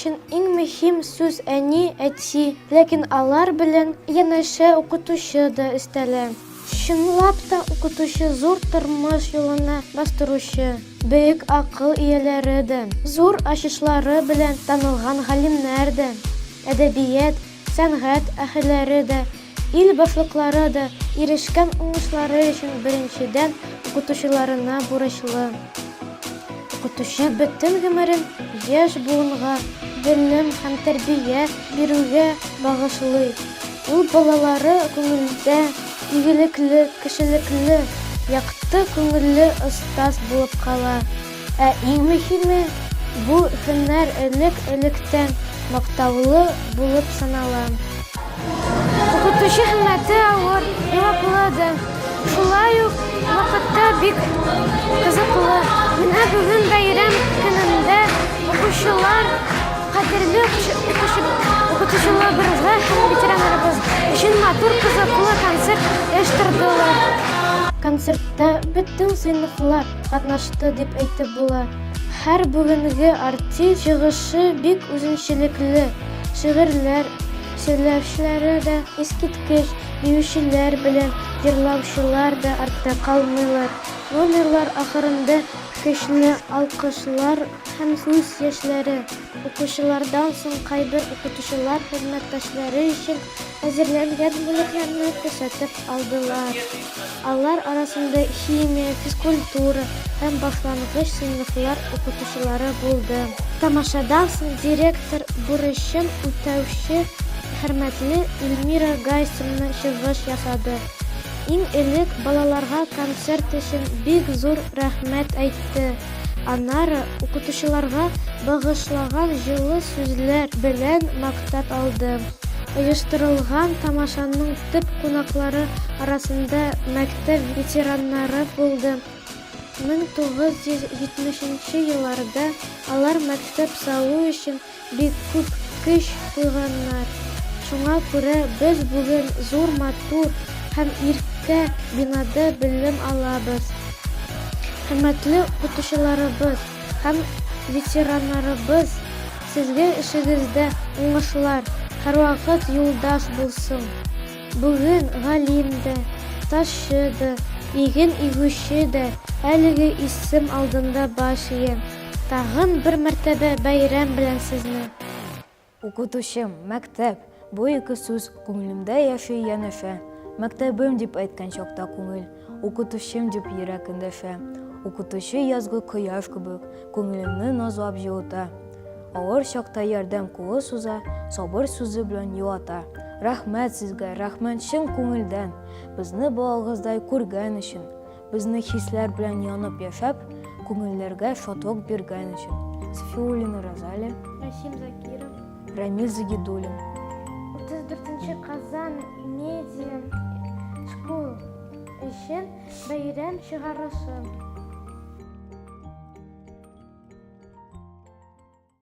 өчен иң мөһим сүз әни, әти, ләкин алар белән янәшә укытучы да өстәлә. Чынлап та укытучы зур тормыш юлына бастыручы, бөек акыл ияләре дә, зур ачышлары белән танылган галимнәр дә, әдәбият, сәнгать әһелләре дә, Ил башлыклары да ирешкән уңышлары өчен беренчедән укытучыларына бурычлы. Укытучы бөтен гомерен яшь буынга белем һәм тәрбия бирүгә багышлый. Ул балалары күңелендә игелекле, кешелекле, якты күңелле остаз булып кала. Ә иң мөһиме, бу һөнәр элек-электән мактаулы булып санала. Укытучы хезмәте авыр, җаваплы да. Шулай ук вакытта бик кызыклы. Менә бүген бәйрәм көнендә укучылар кадерле укытучыларыбызга һәм ветераннарыбыз өчен матур, кызыклы концерт оештырдылар. Концертта бөтен сыйныфлар катнашты дип әйтеп була. Һәр бүгенге артист чыгышы бик үзенчәлекле, шигырьләр сөйләүчеләре дә искиткеч, биючеләр белән җырлаучылар да артта калмыйлар. Номерлар ахырында көчле алкышлар һәм күз яшьләре. Укучылардан соң кайбер укытучылар хезмәттәшләре өчен әзерләнгән бүләкләрне күрсәтеп алдылар. Алар арасында химия, физкультура һәм башлангыч сыйныфлар укытучылары булды. Тамашадан соң директор бурычын үтәүче хөрмәтле Эльмира Гайсинна чыгыш ясады. Иң элек балаларга концерт өчен бик зур рәхмәт әйтте. Аннары укытучыларга багышлаган җылы сүзләр белән мактап алды. Оештырылган тамашаның төп кунаклары арасында мәктәп ветераннары булды. 1970 нче елларда алар мәктәп салу өчен Бик күп көч куйганнар. Шуңа күрә без бүген зур, матур һәм иркә бинада белем алабыз. Хөрмәтле укытучыларыбыз һәм ветераннарыбыз, сезгә эшегездә уңышлар, һәрвакыт юлдаш булсын! Бүген галим дә, ташчы да, иген игүче дә әлеге исем алдында баш ия. Тагын бер мәртәбә бәйрәм белән сезне! Укытучым, мәктәп, бу ике сүз күңелемдә яши янәшә. Мәктәбем дип әйткән чакта күңел, укытучым дип йөрәк эндәшә. Укытучы язгы кояш кебек, күңелемне назлап җылыта. Авыр чакта ярдәм кулы суза, сабыр сүзе белән юата. Рәхмәт сезгә, рәхмәт чын күңелдән, безне балагыздай күргән өчен, безне хисләр белән янып яшәп, күңелләргә шатлык биргән өчен. Сафиуллина Розалия. Расим Закиров. Рамил Загидуллин. 34 нче Казан медиа школ өчен бәйрәм чыгарышы.